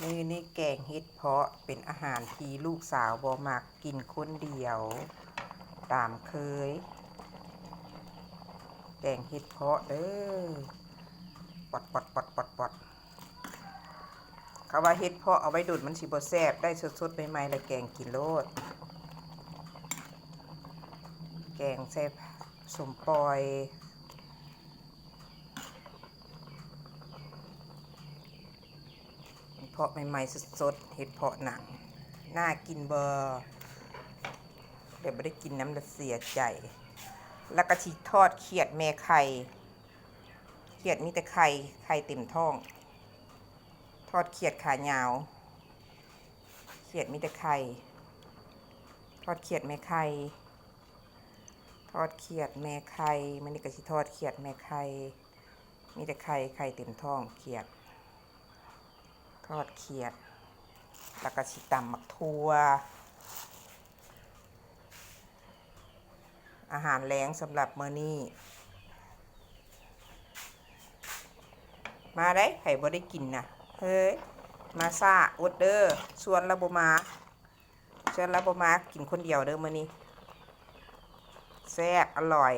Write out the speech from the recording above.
ມື້ນີ້ແກງເຫັດເພາະ ເປັນອາຫານທີ່ລູກສາວບໍ່ມັກ ກິນຄົນດຽວຕາມເຄີຍ. ແກງເຫັດເພາະເດີ ປອດໆໆໆໆ. ເຂົາວ່າເຫັດເພາະເອົາໄວ້ດົນມັນຊິບໍ່ແຊບ ໄດ້ສົດໆໃໝ່ໆແລ້ວແກງກິນໂລດ. ແກງໃສ່ສົ້ມປ່ອຍ ເພາະໃໝ່ໆສົດໆ ເຫັດເພາະໜັງ ໜ້າກິນບໍ່? ແຕ່ບໍ່ໄດ້ກິນນຳລະເສຍໃຈ. ແລ້ວກະຊິທອດຂຽດແມ່ໄຂ່ ຂຽດມີແຕ່ໄຂ່ ໄຂ່ເຕັມທ້ອງ. ທອດຂຽດຂາຍາວ ຂຽດມີແຕ່ໄຂ່ ທອດຂຽດແມ່ໄຂ່ ທອດຂຽດແມ່ໄຂ່. ມື້ນີ້ກະຊິທອດຂຽດແມ່ໄຂ່ ມີແຕ່ໄຂ່ ໄຂ່ເຕັມທ້ອງຂຽດ. ທອດຂຽດ ແລ້ວກະຊິຕຳໝາກຖົ່ວ. ອາຫານແລງສຳລັບມື້ນີ້ ມາໄດ໋ ໃຜບໍ່ໄດ້ກິນນະ ເຮີ້ຍ ມາຊ້າ ອົດເດີ. ຊວນລາວບໍ່ມາ ຊວນລາວບໍ່ມາ ກິນຄົນດຽວເດີມື້ນີ້. ແຊບ ອະລ່ອຍ